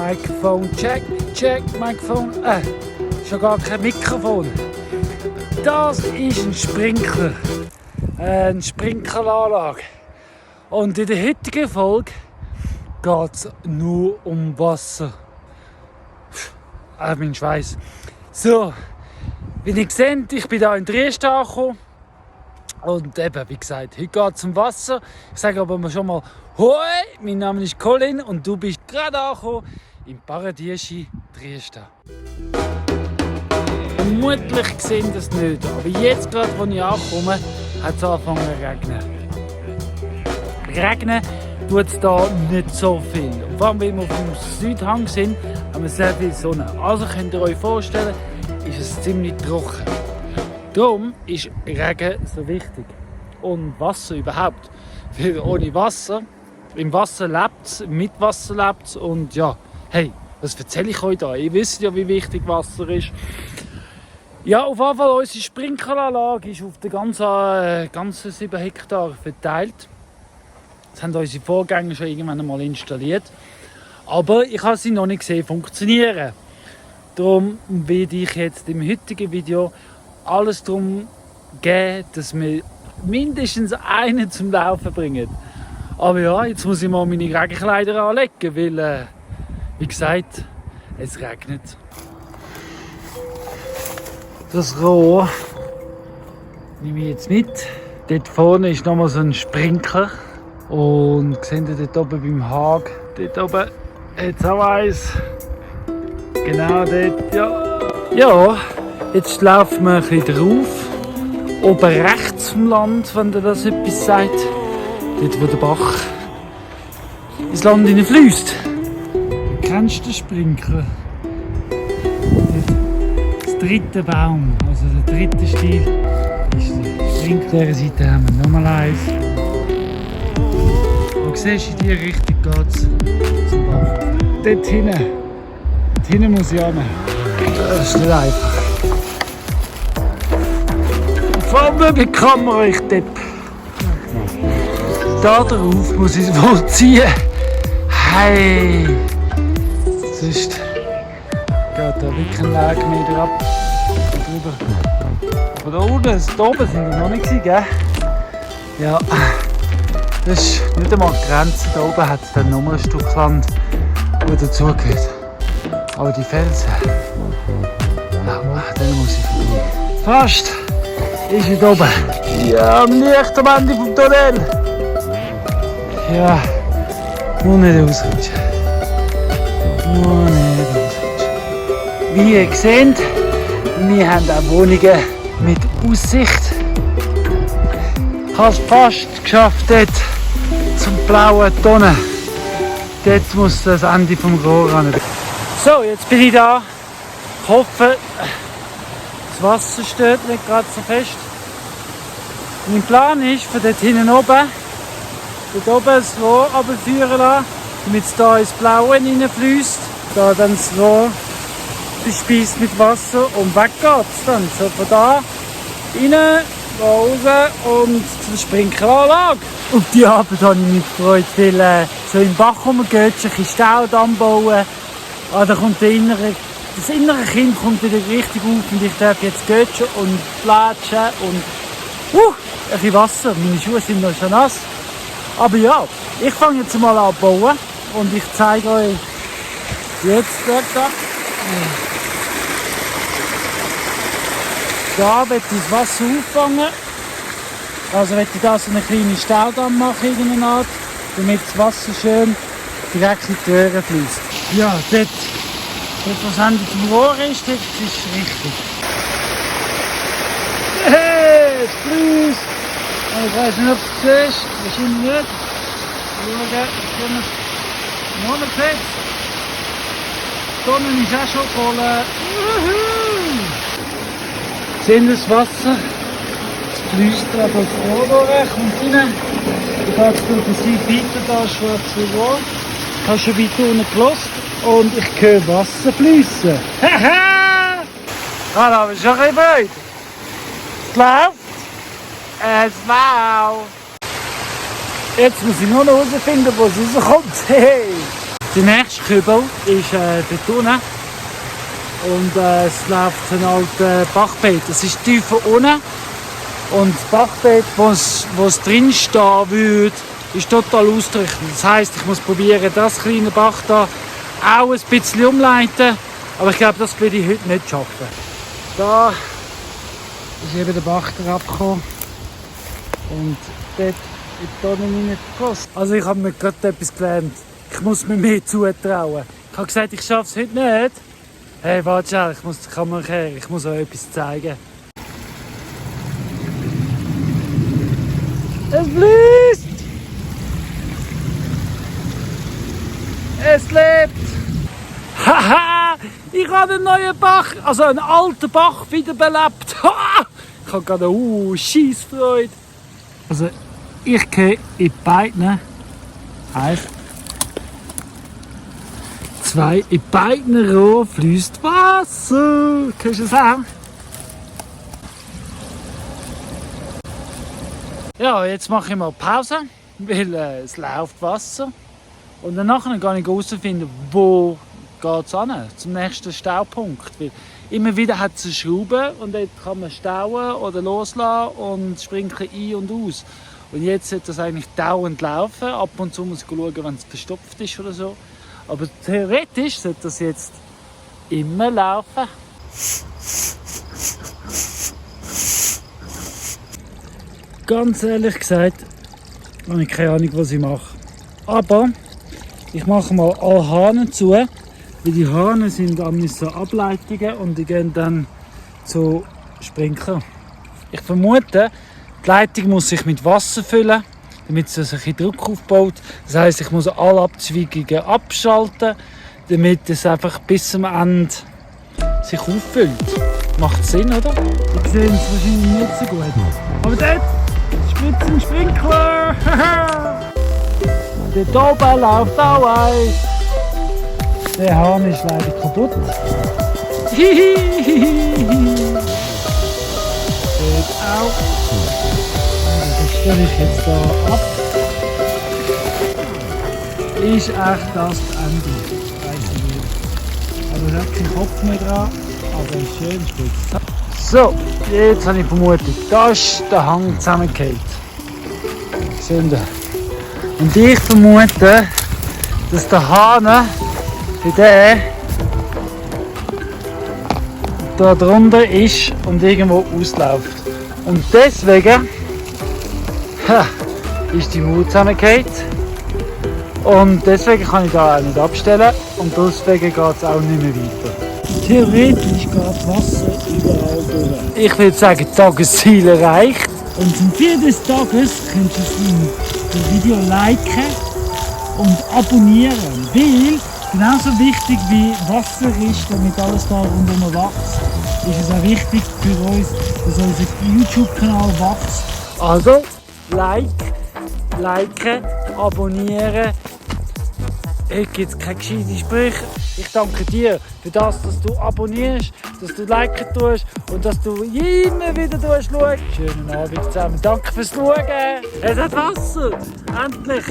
Mikrofon, check, Mikrofon. Schon gar kein Mikrofon. Das ist ein Sprinkler. Eine Sprinkleranlage. Und in der heutigen Folge geht es nur um Wasser. Mein Schweiß. So, wie ihr seht, ich bin hier in Dresden angekommen. Und eben, wie gesagt, heute geht es um Wasser. Ich sage aber schon mal Hoi, mein Name ist Colin und du bist gerade angekommen im Paradieschi Dresden. Vermutlich sehen das nicht, aber jetzt gerade, als ich ankomme, hat es angefangen zu regnen. Regnen tut es hier nicht so viel. Und vor allem, wenn wir auf dem Südhang sind, haben wir sehr viel Sonne. Also könnt ihr euch vorstellen, ist es ziemlich trocken. Darum ist Regen so wichtig. Und Wasser überhaupt. Weil ohne Wasser, im Wasser lebt es, mit Wasser lebt es. Und ja, hey, was erzähle ich euch da? Ihr wisst ja, wie wichtig Wasser ist. Ja, auf jeden Fall, unsere Sprinkleranlage ist auf den ganzen 7 Hektar verteilt. Das haben unsere Vorgänger schon irgendwann einmal installiert. Aber ich habe sie noch nicht gesehen funktionieren. Darum werde ich jetzt im heutigen Video alles darum geben, dass wir mindestens einen zum Laufen bringen. Aber ja, jetzt muss ich mal meine Regenkleider anlegen, weil, wie gesagt, es regnet. Das Rohr nehme ich jetzt mit. Dort vorne ist nochmal so ein Sprinkler. Und seht ihr dort oben beim Hag, dort oben, jetzt auch eins. Genau dort, ja. Ja, jetzt laufen wir ein bisschen drauf. Oben rechts vom Land, wenn ihr das etwas sagt. Dort, wo der Bach ins Land hineinfliesst. Du kennst den Sprinkler. Das dritte Baum, also der dritte Stiel, ist der Sprinkler. Dieser Seite haben wir nochmal eins. Du siehst, in diese Richtung geht es zum Bach. Dort hinten muss ich hin. Das ist nicht einfach. Vor allem mit der Kamera, ich depp. Da drauf muss ich es wohl ziehen. Hey! Sonst geht da wirklich ein Weg mehr ab. Aber da oben sind wir noch nicht gewesen, gell? Ja. Das ist nicht einmal die Grenze. Da oben hat es dann noch ein Stück Land, das dazugehört. Aber die Felsen, ja, dann muss ich vorbei. Fast ist es oben. Ja, am Licht am Ende vom Tunnel. Ja, nur nicht ausrutschen. Nur nicht ausrutschen. Wie ihr seht, wir haben auch Wohnungen mit Aussicht. Ich habe es fast geschafft dort zum blauen Tonnen. Dort muss das Ende vom Rohr ran. So, jetzt bin ich da. Ich hoffe, das Wasser steht nicht gerade so fest. Mein Plan ist, von dort hinten oben, das Rohr runterführen lassen, damit es hier ins Blaue hineinfliesst. Da dann das Rohr bespeist mit Wasser und weg geht's dann. So von da rein, da raus und zur Sprinkleranlage. Auf die Arbeit habe ich mich gefreut, weil so im Bach rumgeht, ein bisschen Staudamm bauen. Da kommt das innere Kind kommt wieder richtig auf und ich darf jetzt gehen und platschen und ein bisschen Wasser. Meine Schuhe sind noch schon nass. Aber ja, ich fange jetzt mal an zu bauen und ich zeige euch jetzt da. Da werde ich das Wasser auffangen. Also werde ich da so eine kleine Staudamm machen, irgendeine Art, damit das Wasser schön direkt in die Röhre fließt. Ja, dort was Ende vom Rohr ist, dort ist es richtig. Hey, es fließt! Ich weiß nicht, ob du es siehst, wahrscheinlich nicht. Schauen, noch nicht fest. Die Sonne ist auch schon voll. Seht ihr das Wasser? Es fließt gerade auf das Rohr durch, kommt rein. Dann geht es durch die Seite weiter, da ist schwarze Rohr. Ich habe schon weiter unten gelassen und ich höre Wasser fließen. Haha! Da habe ich schon ein bisschen Freude. Es läuft. Es wow! Jetzt muss ich nur noch herausfinden, wo es rauskommt. Hey! Der nächste Kübel ist dort unten. Und es läuft ein altes Bachbett. Es ist tiefer unten. Und das Bachbett, wo es drin stehen würde, ist total ausgerichtet. Das heisst, ich muss probieren, das kleine Bach da auch ein bisschen umleiten. Aber ich glaube, das werde ich heute nicht schaffen. Da ist eben der Bach abgekommen. Und dort in die Tonne reingeflossen. Also ich habe mir gerade etwas gelernt. Ich muss mir mehr zutrauen. Ich habe gesagt, ich schaffe es heute nicht. Hey, warte schnell, ich muss die Kamera kehren. Ich muss euch etwas zeigen. Es fließt! Es lebt! Haha! Ich habe einen neuen Bach, also einen alten Bach wiederbelebt. Ich habe gerade eine Scheissfreude. Also ich gehe in beiden. 1, 2. In beiden Rohren fließt Wasser. Kannst du das auch? Ja, jetzt mache ich mal Pause, weil es läuft Wasser. Und danach gehe ich herausfinden, wo geht es hin, zum nächsten Staupunkt. Weil immer wieder hat es eine Schraube und dort kann man stauen oder loslassen und sprinkeln ein und aus. Und jetzt sollte das eigentlich dauernd laufen. Ab und zu muss ich schauen, wenn es verstopft ist oder so. Aber theoretisch sollte das jetzt immer laufen. Ganz ehrlich gesagt, habe ich keine Ahnung, was ich mache. Aber ich mache mal alle Hahnen zu, weil die Hahnen sind so Ableitungen und die gehen dann zu Sprinklern. Ich vermute, die Leitung muss sich mit Wasser füllen, damit es sich ein Druck aufbaut. Das heisst, ich muss alle Abzweigungen abschalten, damit es einfach bis zum Ende sich auffüllt. Macht Sinn, oder? Ich sehe es wahrscheinlich nicht so gut. Aber dort spritzt ein Sprinkler! Dort oben läuft auch eins. Der Hahn ist leider kaputt. Dort auch. Das stelle ich jetzt hier ab. Ist echt das Ende? Weiss ich nicht. Aber es hat keinen Kopf mehr dran. Aber ist schön spitz. So, jetzt habe ich vermutet, da ist der Hang zusammengefallen. Seht ihr? Und ich vermute, dass der Hahn bei der da drunter ist und irgendwo ausläuft. Und deswegen ist die Mauer zusammengefallen. Und deswegen kann ich da auch nicht abstellen und deswegen geht es auch nicht mehr weiter. Theoretisch geht Wasser überall durch. Ich würde sagen, Tagesziel erreicht. Und zum Ende des Tages könnt ihr das Video liken und abonnieren. Weil, genauso wichtig wie Wasser ist, damit alles da rundherum wächst, ist es auch wichtig für uns, dass unser YouTube-Kanal wächst. Also, liken, abonnieren. Heute gibt es keine gescheiten Sprüche. Ich danke dir für das, dass du abonnierst, dass du liken tust und dass du immer wieder schaust. Schönen Abend zusammen. Danke fürs Schauen. Es hat Wasser. Endlich.